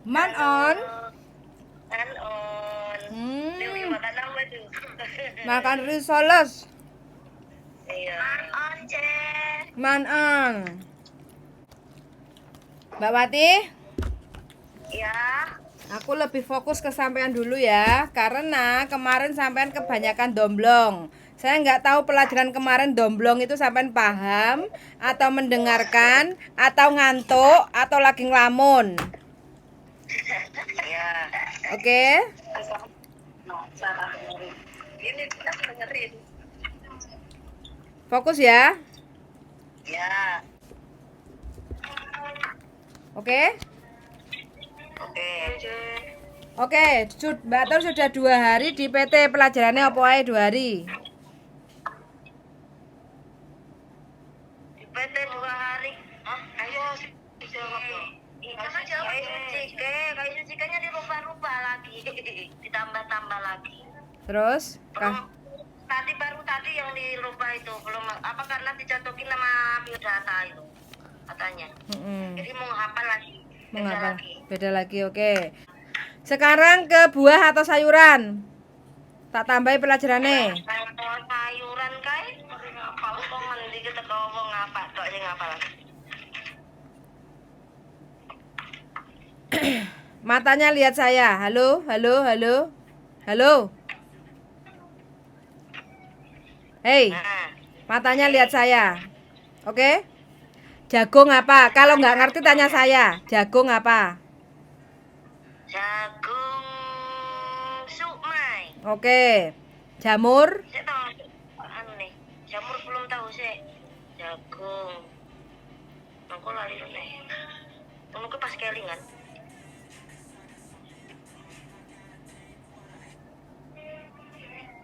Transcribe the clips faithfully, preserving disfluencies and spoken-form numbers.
Man on. Man on. Hmm. Dia makan apa tu? Makan risoles. Iya. Man on, Cek. Man on. Mbak Wati? Ya. Aku lebih fokus ke sampean dulu ya, karena kemarin sampean kebanyakan domblong. Saya nggak tahu pelajaran kemarin domblong itu sampean paham atau mendengarkan atau ngantuk atau lagi ngelamun. Ya. Oke. Ini kita dengerin. Fokus ya. Ya. Oke? Oke. Oke, sud- Mbak Tur sudah dua hari di P T, pelajarannya apa ae dua hari? Di P T dua hari. Hah? Ayo, sih, jawab dong. Iya, kayak suci ke, kayak suci kayaknya dirubah-rubah lagi. Ditambah-tambah lagi. Terus? Kah? Belum, tadi, baru tadi yang dirubah itu, belum apa, karena dicocokin sama biodata itu katanya. Mm-mm. Jadi mau hafal lagi. Mau beda hafal lagi. Beda lagi, oke. Sekarang ke buah atau sayuran. Tak tambahi pelajarane. Kalau sayuran kae, apa wong ngendi kita ke wong apa tok sing hafal. Matanya lihat saya. Halo, halo, halo. Halo. Hei, matanya lihat saya. Oke? Jagung apa? Kalau nggak ngerti tanya saya. Jagung apa? Jagung sukmai. Oke. Jamur? Saya tahu. Anu nih. Jamur belum tahu sih. Jagung. Aku lali nih. Kamu ke pas kelingan.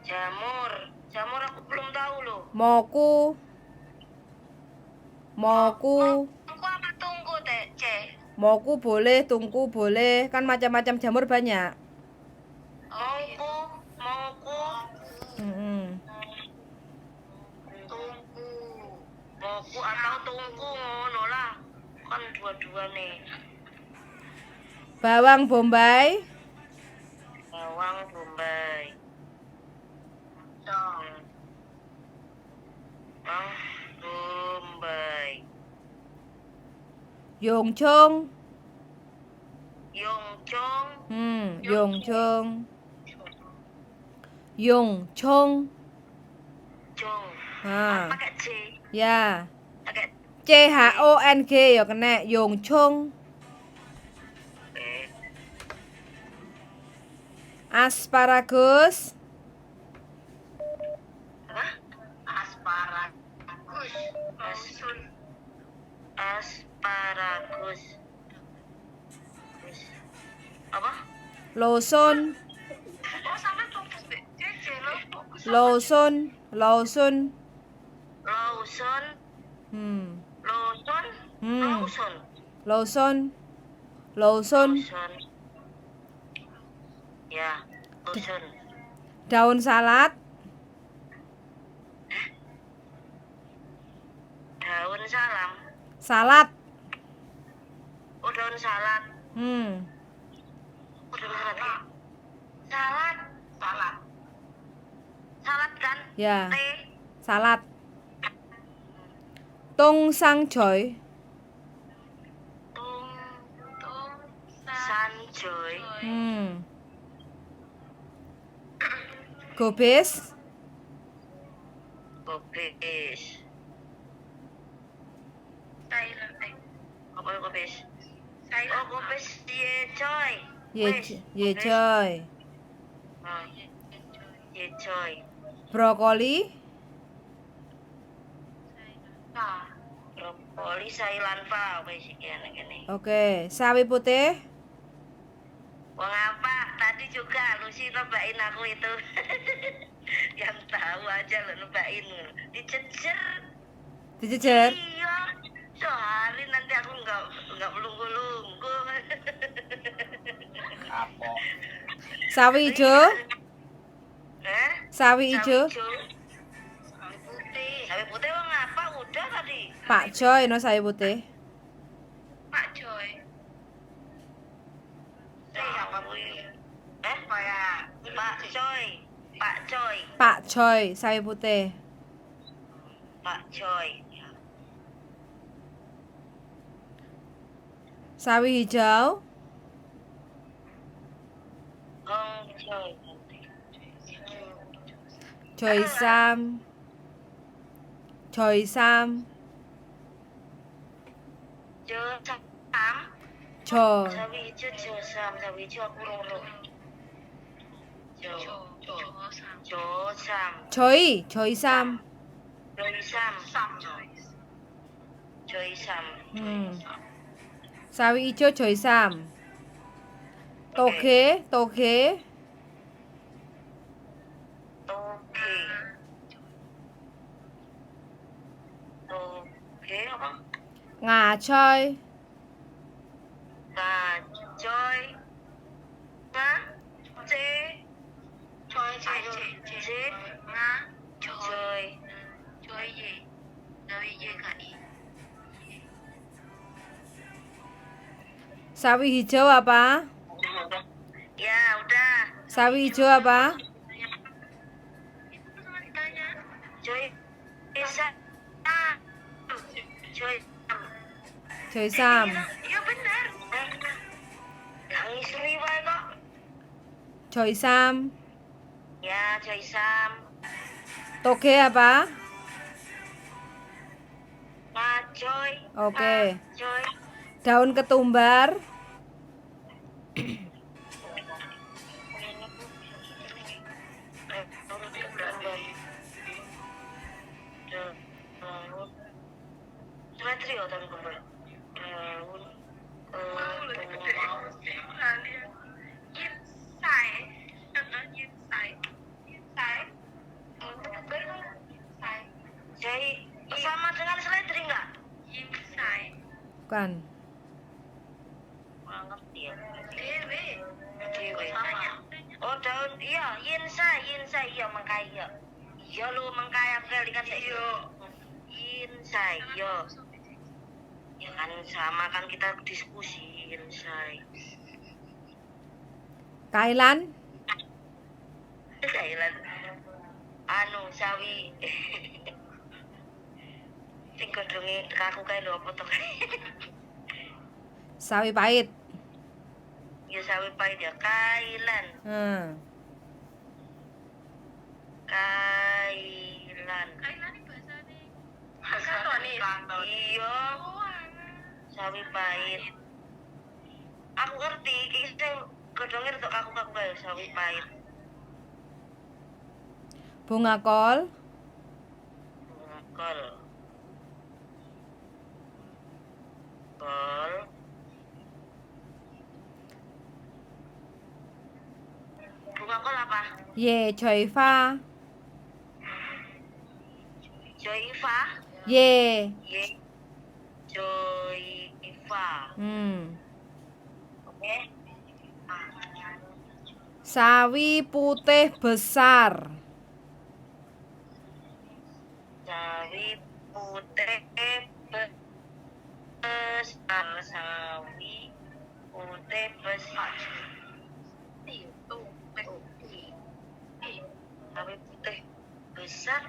Jamur. Jamur aku belum tahu loh. Moku. Moku. Moku apa tungku, Teh, Ceh? Moku boleh, tungku boleh. Kan macam-macam jamur banyak. Moku, moku. Mm-mm. Tungku. Moku atau tungku ngono lah. Kan dua-dua nih. Bawang bombay. Bawang bombay. Cong. Bawang bombay. Yongcong. Yongcong. Hmm, yongcong. Yongcong. Cong. Ha. Pakai C. Ya. Pakai C H O N G ya kena, yongcong. Oke. Asparagus. Hah? Asparagus. Asparagus. Apa? Loson. Oh, sampe fokus, Dek. Cece, lo fokus. Loson, loson. Loson. Hmm. Loson. Hmm. Loson. Loson. Loson. Loson. Ya, loson. Daun salad. Daun salam. Salad. Oh, daun salad. Hmm. Oh, daun salad. Salad. Salad. Salad kan? Ya. T. Salad. Tung sang joy. Tung, tung san joy. Hmm. Gobes. Gobes. Apa gobes? Oh, gobes ye coy. Ye, ye coy. Oh, ye coy. Brokoli. Brokoli Thailand pa, apa isi kene kene. Oke, sawi putih. Wong apa? Tadi juga Lucy nebakin aku itu. Yang tahu aja lo nebakin. Dicecer. Dicecer. Iya. Sehari nanti aku nggak nggak melunggu-lunggu. Apa? Sawi ijo. Eh? Sawi ijo. Sawi putih. Sawi putih wong apa? Udah tadi. Pak Joy no sawi putih. Pak Joy. Sawi. Eh? Pak Coy. Pak Coy. Pak Coy, sawi putih. Pak Coy. Sawi hijau. Hong Coy. Coy Sam. Coy Sam. Jo Sam. Jo. Sawi ijo jo Sam, sawi ijo aku roro. Jo. Jo Sam. Choi, Choi Sam. Choi Sam. Sam. Choi Sam. Hmm. Sawi ijo Choi Sam. Toge, toge. Toge. Toge apa? Ngacoy. Ngacoy. Nga. C. Coy, coy, coy. Nga. Coy. Coy, ye. Gawe ye, Kak, i. Sawi hijau apa? Ya, udah. Sawi hijau apa? Joy Sam. Joy Sam. Joy Sam. Iya, iya, bener. Nangis riwai kok. Joy Sam. Ya, Joy Sam. Toge apa? Macoy. Oke. Macoy. Daun ketumbar. Selatrio tahun kembali. Daun, eh, Insai. Insai. Insai. Jadi, sama dengan seledri enggak? Insai. Bukan. Kurang ngerti ya. Dewe. Dewe. Oh, daun, iya, Insai, Insai, iya, mengkai, iya. Iya lo, mengkai aku kali kan, iya. Insai, iya. Ya kan, sama kan kita diskusi, Insai. Kailan? Kailan. Anu, sawi. Sing godhonge tekaku kae lho, apa to? Sawi pait. Ya, sawi pait ya, kailan. Hmm. Kailan. Kailan iki bahasane Kantonis. Iya. Oh, alah. Sawi pait. Aku ngerti, iki sing godhonge rada kaku-kaku kae, sawi pait. Bunga kol. Bunga kol. Kol. Bunga kol apa? Ye, Joifa. Joifa? Ye. Ye. Joifa. Hmm. Oke. Sawi putih besar. Sawi putih be-, besar, sawi putih besar. Sawi putih besar,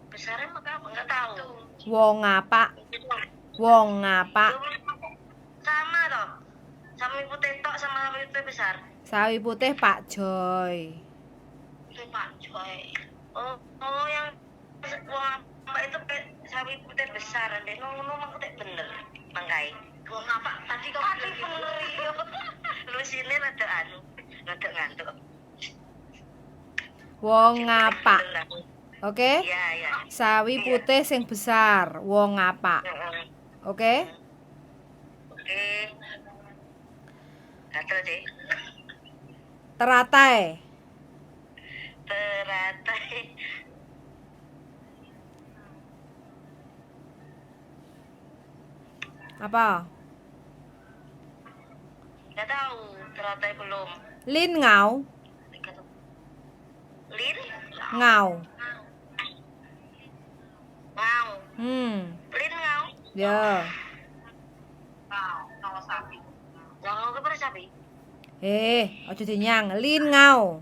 besar emang apa? Enggak tahu. Wong apa? Wong apa? Sama toh? Sawi putih tok sama sawi putih besar. Sawi putih Pak Joy. Itu Pak Joy. Oh, oh, yang wong apa itu pe-, sawi putih besar, ndek ngono mah tek bener, mangkai. Wong apa? Tadi kau tadi bener, iya. Lu sini rada anu, rada ngantuk. Wong apa? Bener aku. Oke? Iya, iya. Sawi putih sing besar, wong apa? Heeh. Oke? Oke. Gatel, Dek. Teratai. Teratai. Apa? Enggak tahu, teratai belum. Lin ngau. Lin? Ngau. Ngau. Hmm. Lin ngau. Ya. Ngau, ngau sapi. Ngau ke pada sapi? Eh, ojo dinyang. Lin ngau.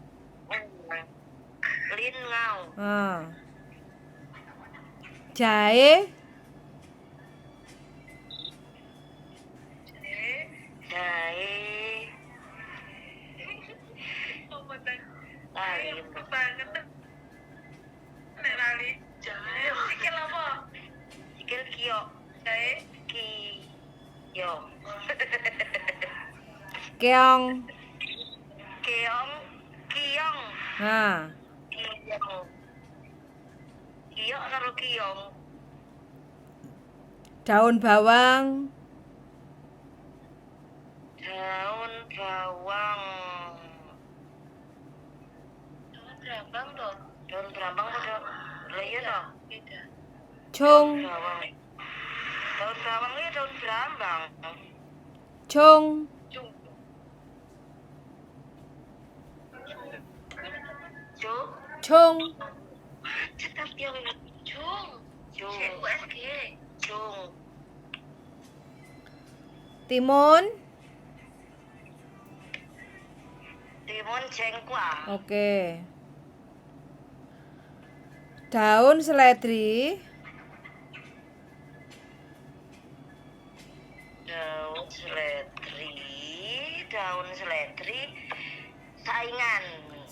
Lin ngau. Ha. Jae. Jae. Lali. Nek lali. Jae. Sikil apa? Sikil kiok. Jae. Ki. Yo. Keong. Keong. Kiong. Ha. Kiong. Kiok karo kiong. Daun bawang. Daun bawang. Daun brambang toh. Daun brambang apa daun? Lah iya toh. Beda. Cung. Bawang. Daun bawang ya daun brambang. Cung. Cung. Cung. Cung. Cung. Cung. C U S G. Cung. Timun. Timun jengkol. Oke. Daun seledri. Daun seledri, daun seledri. Saingan.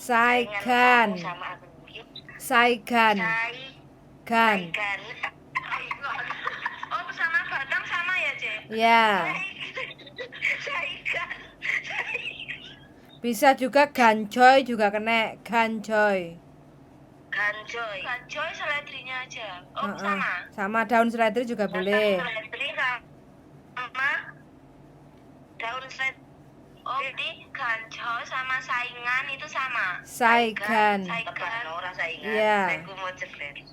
Saigan. Saingan kamu sama aku. Saigan. Sai- Gan. Saigan. Oh, sama batang sama ya, Cek? Ya. Saigan. Saigan. Bisa juga ganjoy juga kena, ganjoy. Ganjoy. Ganjoy seledrinya aja. Oh, heeh, sama. Sama daun seledri juga boleh. Batang seledri sama daun seledri. Oh, jadi ganjoy sama saingan itu sama. Saigan. Saigan. Tebak no, ora saingan. Iya. Aku mau cerdas.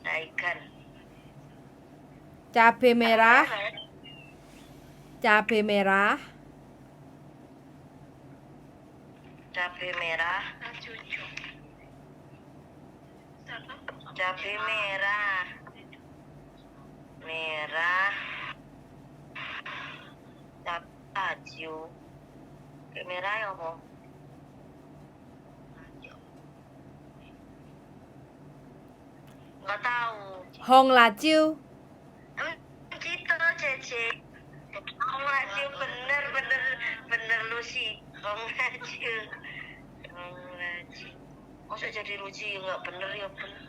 Saigan. Cabe merah. Cabe merah. Cabe merah. Cabe merah. Merah. Cabe laju. Kayak merah ya apa? Enggak tahu. Hong laju. Em, gitu, Cece. Hong laju bener, bener, bener Lucy. Hong laju. Hong laju. Masa jadi Lucy enggak bener ya, bener.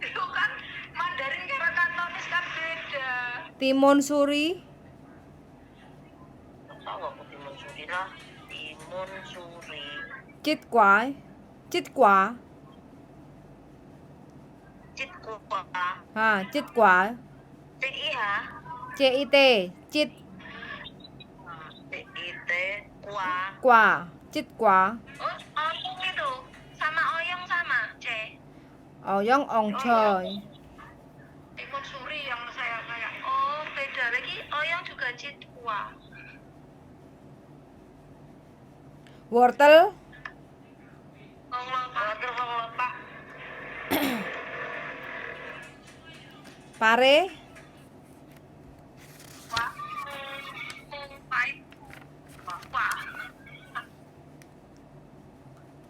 Itu kan Mandarin karo Kantonis kan beda. Timun suri. Tahu aku timun suri lah. Timun suri. Cit kua. Cit kua. Cit kua. Ha, cit kua. C I H. C I T. Cit. C I T. Kua. Kua. Cit kua. Oh, oyong itu. Sama oyong sama, C. Oyong, ongcoy. Timun suri yang saya kayak. Oh, beda lagi. Oyong juga cit kua. Wortel. Wortel, wong lopak. Pare.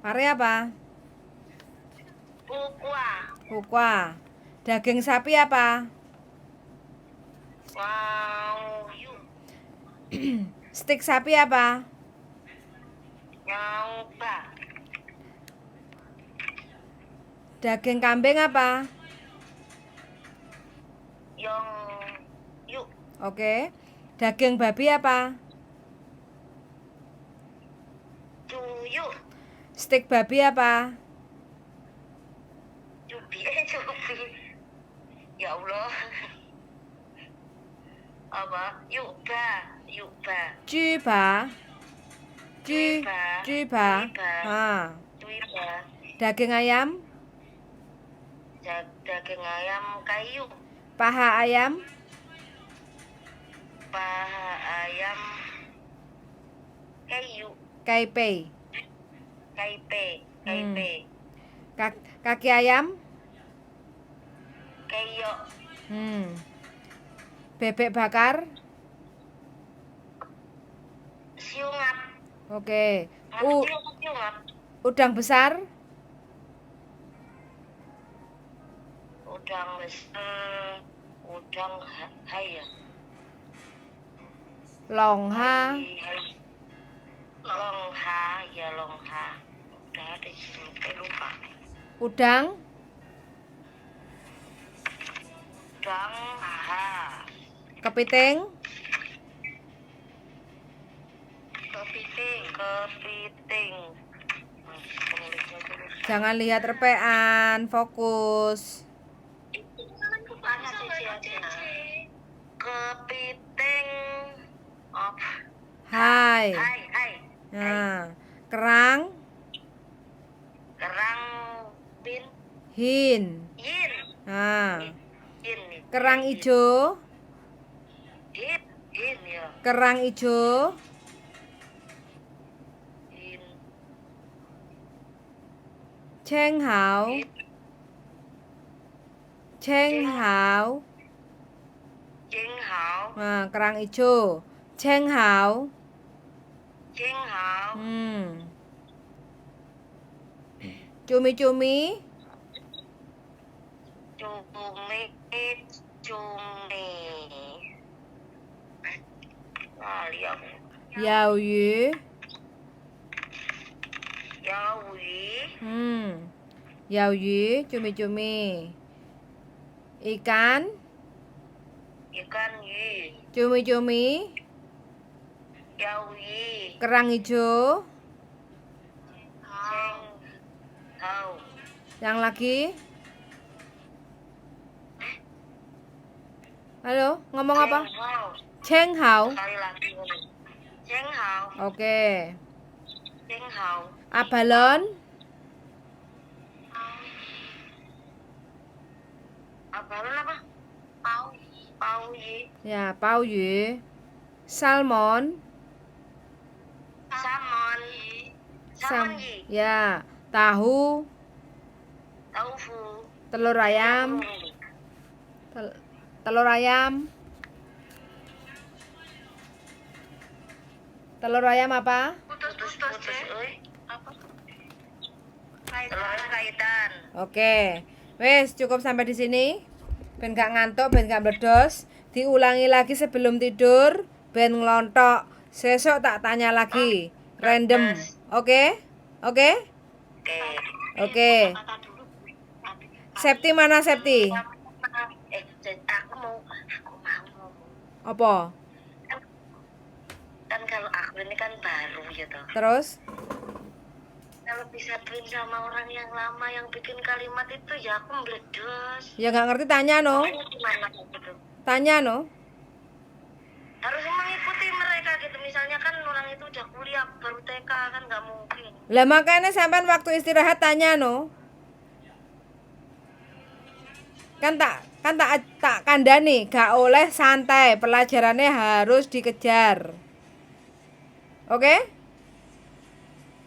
Pare apa? Ukwa. Ukwa. Daging sapi apa? Wau, yu. Stik sapi apa? Wau, ba. Daging kambing apa? Yong, yu. Oke. Daging babi apa? Cuyu. Stik babi apa? Cubi, eh, cubi. Ya Allah. Apa? Yukba, yukba. Cuba. Cu-, cuba. Cuba. Cuba. Ha. Cuba. Daging ayam? Ja-, daging ayam kayu. Paha ayam? Paha ayam kayu. Kaipe. Kaipe, kaipe. Hmm. Kak-, kaki ayam? Keyok. Hmm. Bebek bakar? Oke. Ngap U- sih, ngap sih, ngap. Udang besar. Udang besar. Udang ha-, hai ya. Longha. Hai, hai. Longha, ya longha. Udah ada sih, lupa. Udang. Udang ha. Kepiting. Kepiting. Kepiting. Jangan lihat repean, fokus. Kepiting. Op. Hai. Hai, hai. Nah, kerang. Kerang bin. Hin. Yin. Nah. Yin. Kerang ijo. Hin, hin ya. Kerang ijo. Hin. Cheng hao. Hin. Cheng hao. Cheng hao. Nah, kerang ijo. Cheng hao. Cheng hao. Hmm. Cumi-cumi. Cumi, cumi. Lali aku. Yao yu. Yao yu. Hmm. Yao yu, cumi-cumi. Ikan. Ikan yu. Cumi-cumi. Yao yu. Kerang ijo. Cheng hao. Yang lagi? Halo, ngomong apa? Cheng hao. Cheng hao. Sekali lagi. Cheng hao. Oke. Cheng hao. Abalon. Abalon apa? Pao. Pao yu. Ya, pao yu. Salmon. Salmon. Salmon yu. Ya, tahu. Taufu. Telur ayam. Tel- telur ayam. Telur ayam apa? Putus-putus, oi. Apa? Telur ayam kaitan. Oke. Wes, cukup sampai di sini. Ben gak ngantuk, ben gak meledos. Diulangi lagi sebelum tidur, ben ngelontok. Sesok tak tanya lagi. Random. Oke? Oke? Oke. Oke. Septi mana, Septi? Eh, aku mau, aku mau ngomong. Apa? Kan kalau aku ini kan baru ya toh. Terus? Kalau disatuin sama orang yang lama yang bikin kalimat itu ya aku meledos. Ya nggak ngerti, tanya no. Makanya gimana gitu? Tanya no. Harus mengikuti mereka gitu. Misalnya kan orang itu udah kuliah baru T K kan nggak mungkin. Lah makanya sampean waktu istirahat tanya no. Kan tak, kan tak, tak kandani, gak oleh santai, pelajarannya harus dikejar. Oke?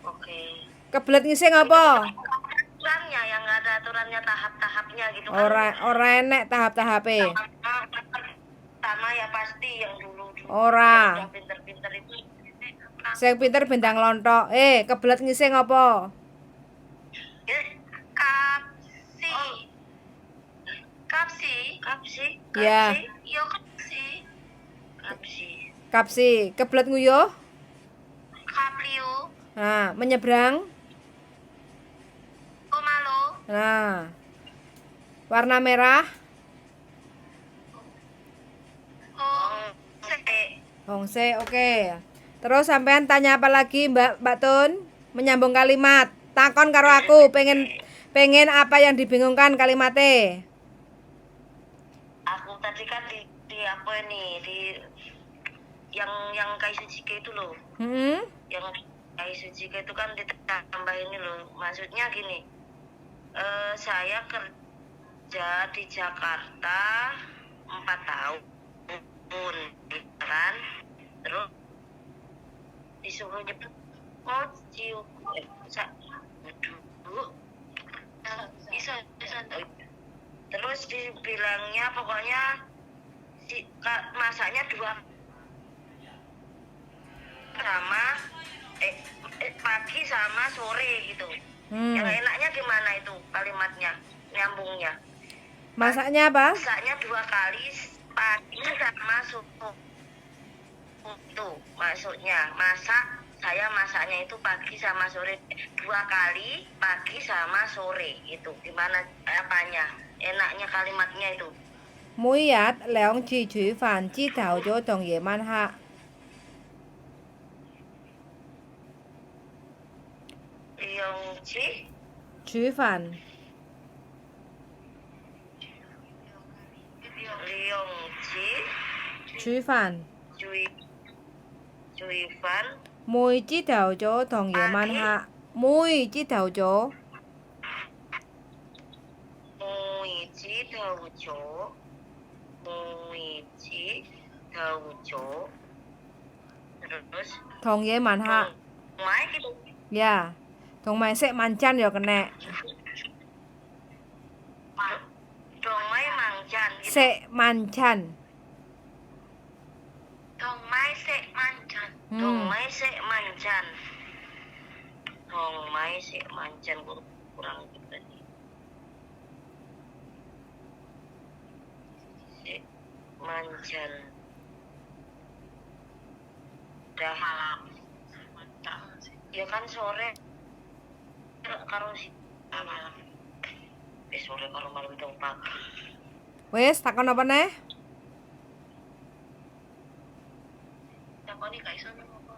Oke. Kebelet ngising apa? Aturannya yang nggak ada aturannya, tahap-tahapnya gitu kan. Ora, ora enek tahap-tahape. Sama ya pasti yang dulu-dulu. Ora. Yang udah pinter-pinter itu. Sing pinter bendang lontok. Eh, kebelet ngising apa? Eh, kapsi. Oh. Kapsi. Kapsi. Ya. Kapsi. Yo, kapsi. Kapsi. Kapsi. Kebelet nguyuh? Kapliu. Nah, menyeberang? Komalo. Nah. Warna merah? Hongse. Hongse, oke. Terus sampean tanya apa lagi, Mbak, Mbak Tun? Menyambung kalimat. Takon karo aku, pengen, pengen apa yang dibingungkan kalimatnya? Aku tadi kan di, di apa ini, di yang, yang K I C J K itu loh. Hmm? Yang K I C J K itu kan ditambah ini loh. Maksudnya gini, eh, saya kerja di Jakarta empat tahun, kan? Terus disuruh nyebut, oh, cium. Sa-, aduh. Bisa, bisa. Terus dibilangnya pokoknya si, ka-, masaknya dua sama, eh, sama sore gitu. Hmm. Yang enaknya gimana itu kalimatnya, nyambungnya? Masaknya apa? Masaknya dua kali, pagi sama sore. Itu maksudnya, masak, saya masaknya itu pagi sama sore, dua kali, pagi sama sore. Itu gimana apanya? Enaknya kalimatnya itu. 每日兩次煮飯，朝頭早同夜晚黑。 两次。煮饭。两次。煮饭。煮，煮饭。每朝头早同夜晚黑。每朝头早。每朝头早。每朝头早。 Terus? 同夜晚黑。同埋gitu。Ya. 同埋食晚餐 yo kene。同埋晚餐 gitu。食晚餐。同埋食晚餐。嗯。同埋食晚餐。同埋食晚餐，kurang juga nih。食晚餐。 Dah. Malam. Ya kan sore karo si-, malam. Eh, sore karo malam itu pagi. Wes, takon apa neh? Takoni gak iso nang apa?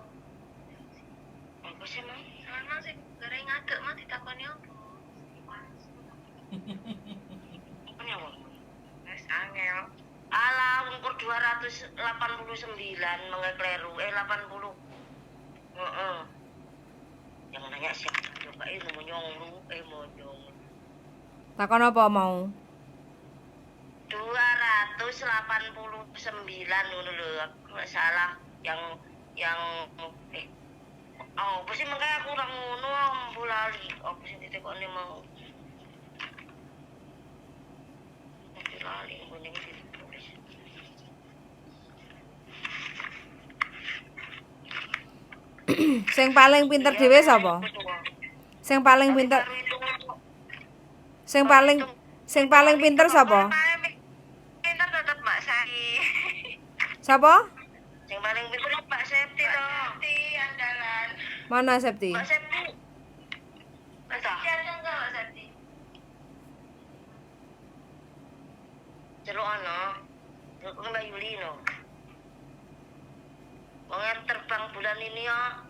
Apa sih, Mang? Mang sing gareng ngadek, Mang, ditakoni apa? Apa nyawa? Wes angel. Alah, wong kur dua ratus delapan puluh sembilan mengekleru, eh, delapan puluh. Heeh. Yang nanya siapa coba? Eh, monyong lu, eh, monyong. Takon apa mau? Dua ratus delapan puluh sembilan ngono lho, aku gak salah. Yang, yang, eh, oh, apa sih makanya aku orang ngono, ambu lali. Apa sih titik kok ini mau? Aku lali, apa ini ditulis. Sing paling pinter dhewe sapa? Sing paling pinter. Sing paling, sing paling pinter sapa? Paling pinter tetep Mbak Sari. Sapa? Sing paling pinter Mbak Septi to. Septi andalan. Mana Septi? Mbak Septi. Mbak Septi ada enggak, Mbak Septi? Celuk ana. Celuk Mbak Yuli no. Wong arep terbang bulan ini ya.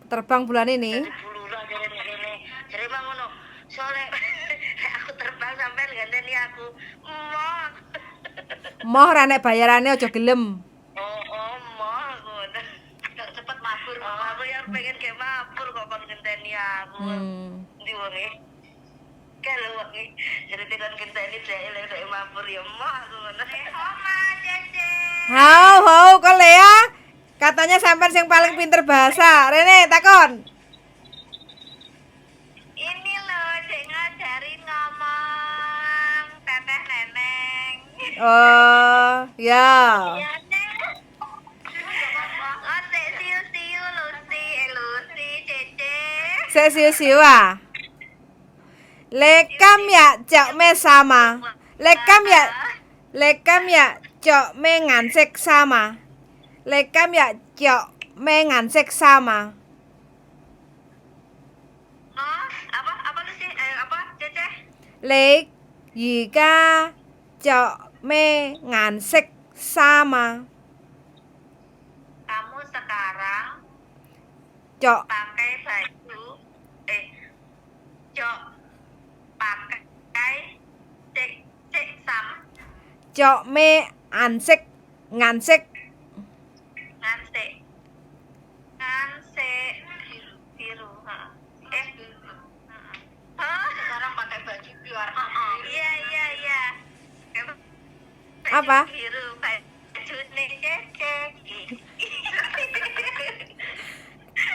Terbang bulan ini? Jadi bulurah jare ngene. Jare Bang ngono. Soale aku terbang sampean ganteni aku. Moh. Moh ra nek bayarane aja gelem. Oh, oh, moh aku ngono. Gak cepet mabur. Oh, aku yang pengen kayak mabur kok kon ngenteni aku. Hmm. Ndi wonge? Kalau wong iki cerita kan genteni dhek lek dhek mabur ya emoh aku ngono. Eh, Oma, Cece. Hau, hau, kok Lea? Katanya sampean sing paling pinter bahasa. Rene, takon. Ini loh, Cek ngajarin ngomong, Teteh Neneng. Oh, ya. Iya, Neng. Oh, Cek siu-siu, Lucy, eh, Lucy, Cece. Cek siu-siu, ah? Lekam ya cok me sama. Lekam ya, lekam ya cok me ngansek sama. Lekam ya cok me ngansek sama. Hah? Apa? Apa lu sih? Eh, apa, Cece? Lek yika cok me ngansek sama. Kamu sekarang Cok. Pakai baju, eh, cok, pakai, cek, cek, sam. Cok me ansek, ngansek. Ngansek. Ngansek. Biru, biru, ha. Eh. Ha. Sekarang pakai baju warna biru. Iya, iya, iya. Apa? Biru, bajune Cece.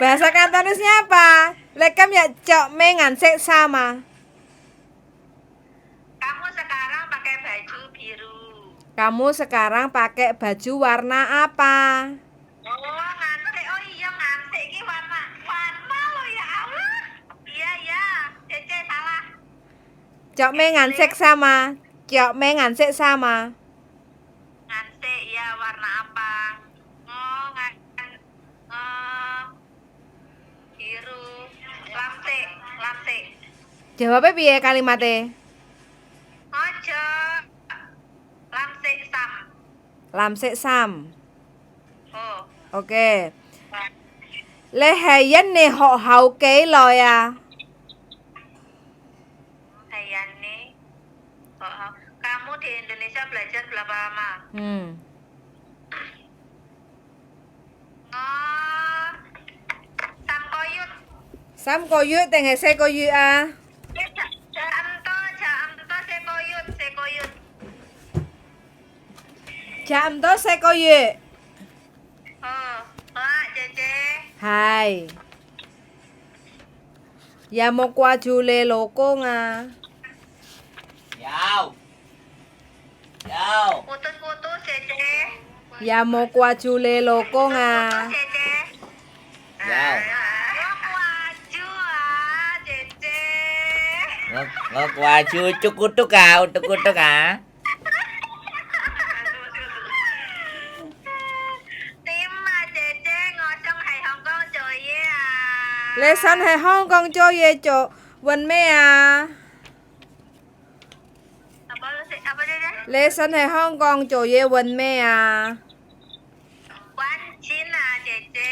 Bahasa Kantonisnya apa? Lekam ya cok me ngansek sama. Kamu sekarang pakai baju biru. Kamu sekarang pakai baju warna apa? Oh, ngansek. Oh iya, ngansek iki warna, warna lo ya Allah. Cok me ngansek sama. Cok me ngansek sama. Ngansek ya warna apa? Ngo ngan ngo biru. Lamsek, lamsek. Jawabe piye kalimate? Ojo. Lamsek sam. Lamsek sam. Oh. Oke. Le Hayan ne hok hau kei lo ya. Hayan ne hok hau. Kamu di Indonesia belajar berapa lama? Hmm. Oh. Sam koyut. Sam koyut teng se koyut ah. Eh, ja-, jam to, jam to se koyut, se koyut. Jam to se koyut. Oh, Wak, Cece. Hai. Ya mo kuaju le loko nga. Yau. Yau. Putus-putus, Cece. Ya mo kuaju le loko nga. Putus-putus, Cece. Yau. Ngo kuaju, ah, Cece. Ngo, ngo kuaju, utuk-utuk, ah, utuk-utuk, ah. Tim, ah, Cece, ngosong hai Hong Kong, coye, ah. Lesan hai Hong Kong, coye, cok. Wen me, ah. Apa lu sih? Apa dia, dia? Lesan hai Hong Kong, coye, wen me, ah. Wan Chin, ah, Cece.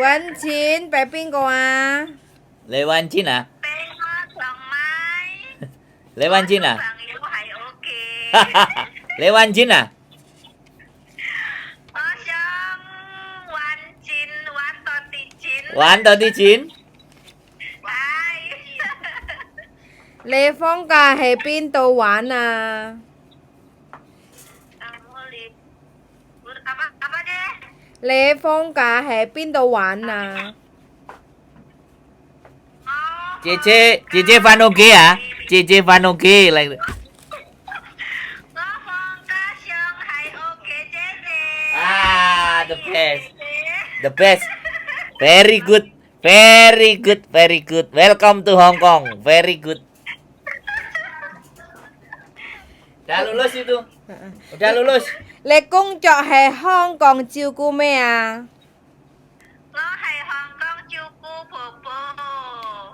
Wan Chin, peping ko, ah. Le Wan Chin, ah. Peng, ah, Bang Mai. Le Wan Chin, ah. Bang Yu, hai, oke. Le Wan Chin, ah. Kosong, Wan Chin, Wan Toti Chin. Wan Toti Chin. Hai. Le Phong Ka Happy Towan, ah. Kamu li-, apa, apa deh? Le Phong Ka Happy Towan, ah. Cece, Cece Vanoge ya. Cece Vanoge like. Ah, the best. The best. Very good. Very good, very good. Welcome to Hong Kong. Very good. Udah lulus itu. Udah lulus. Lekung cok he Hong Kong ciu kume, ah. Ngo hai Hong Kong cuku bobo.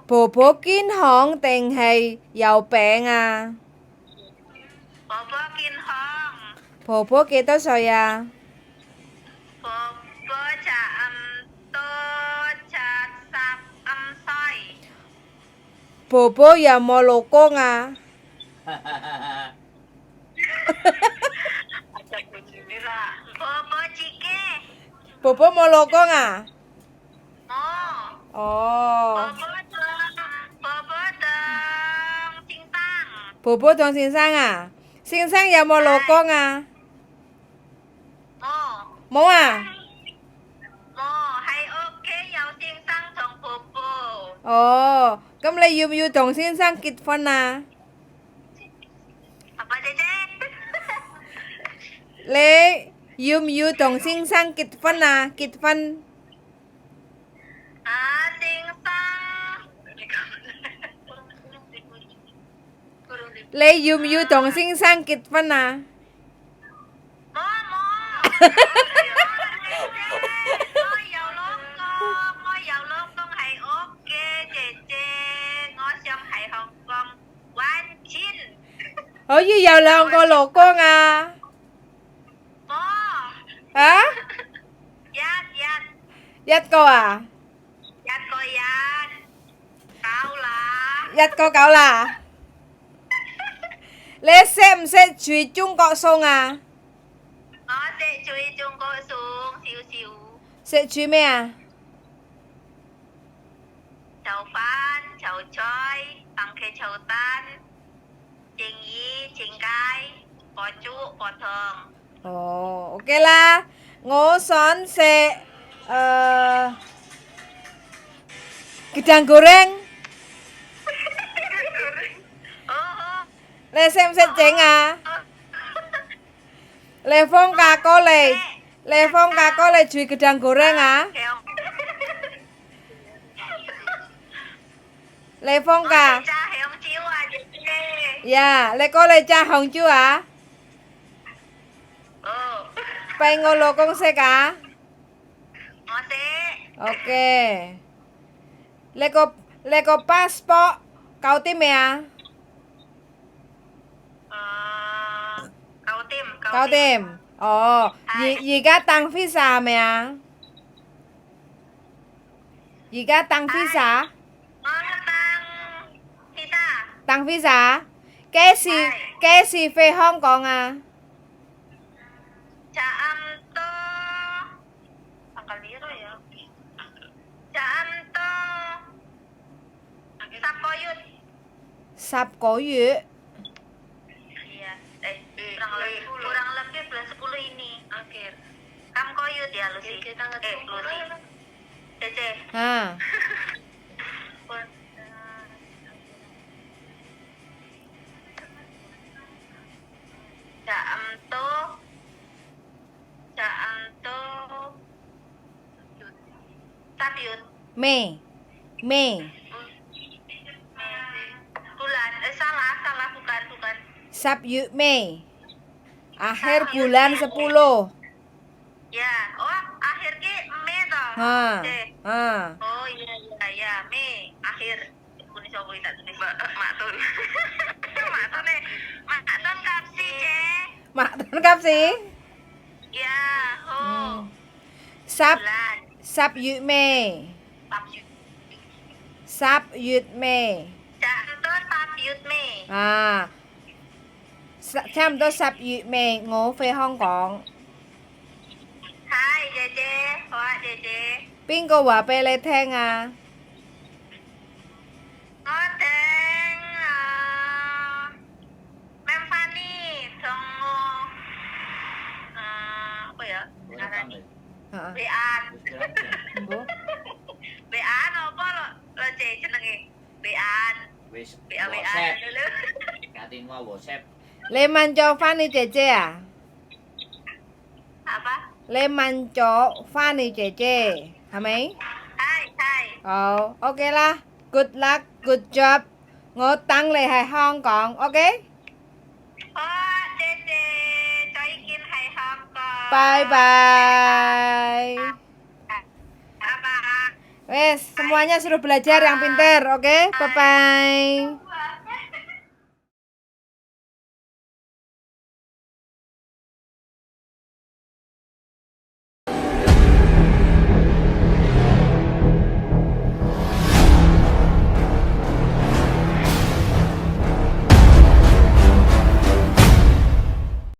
Bobo kin hong teng hai yau peng, ah. Bobo kin hong. Bobo keto soya. Bobo ja em to ja sap em soi. Bobo ya mo loko nga. Bobo cike. Bobo mo loko nga? Oh. Oh. Bobo dong, bobo dong singsang. Bobo dong singsang, ah? Singsang ya mo loko nga? Mo. Mo, ah? Mo, hai oke, yau singsang dong bobo. Oh, kem le yum yu dong singsang kit fon, ah? Apa, Cece? Le yum yu dong singsang kit fon, ah, kit fon. Ah, singsang. Le yum yu dong singsang kit fon, ah. Mo, mo. Mo yau loko, mo yau loko hai oke, Cece. Ngo siam hai Hong Kong. Wan Chin. Oh, ye yau loko loko nga. Mo. Hah? Yat, yat. Yat ko, ah? Yat ko, yat. Kau lah. Yat ko kau lah. Le sem se jui cung kok song, ah. Oh, se jui cung kok song, siu, siu. Se jui me, ah. Chao fan, chao choi, pang ke chao tan, ching yi, ching kai, po cuk, po dong. Oh, oke lah. Ngoson se, eh, gedang goreng. Oh, oh. Le sem se ceng, ah. Le Phong Ka ko le. Le Phong Ka ko le jui gedang goreng, ah. Le Phong Ka. Cah, yang ciu aja, Cece. Ya, leko lecah Hongju ah. Oh. Pai ngolokong sek ah. Masih. Oke. Leko, leko pas pok kau tim ya. Eh, kau tim, kau Kau tim. tim. Oh, Hai. Yi-, Yiga tang visa me ya. Yiga tang visa. Oh, tang visa. Tang visa. Ke si, Hai. ke si fe Hong Kong ah. Cak am to. Tanggal piro ya? Cak am to. Sap koyut. Sap koyut. Iya. Eh, kurang lebih, kurang lebih bulan sepuluh ini. Akhir. Kam koyut ya, Lucy? Akhir tanggal Eh, sepuluh Lucy. lah. Cece. Ha. Cak am to. Cak am to. Sabyut. Mei. Mei. Bulan. Eh, salah, salah. Bukan, bukan. Sabyut Mei. Akhir Sabyut bulan Mei. sepuluh. Ya. Oh, akhir ke Mei toh? Ha. Oke. Ha. Oh, iya, iya, iya. Mei. Akhir. Aku ni siapa tak tulis? Mak, Mak Tun. Mak Tun eh. Mak Tun kapsi, Cek. Mak Tun kapsi? Ya, oh. Hmm. Sap, Bulan. Sap Yut Mei. Sap Yut. Sap Yut Mei. Cak Tun Sap Yut Mei. Ah. Sa-, Cam to Sap Yut Mei ngo fe Hong Kong. Hai, Jeje. Wah, Jeje. Ping ko wa pe le theng a. Ngodeng, eh, Mem Fani, dong, eh, apa ya? Ngaran ni? Heeh. Bean. Embo. Bean apa lo? Lo, Cek, jenenge? Bean. Wis, Be-, bean WhatsApp. Dulu. Katin mau WhatsApp. Le manco Fani Cece ya? Apa? Le manco Fani Cece. Hamei? Hai, hai. Oh, oke lah. Good luck, good job. Ngotang le hai Hong Kong, oke? Oh, Cece, coikin hai Hong Kong. Bye bye. Bye bye. Wes, semuanya suruh belajar yang pinter, oke? Bye bye.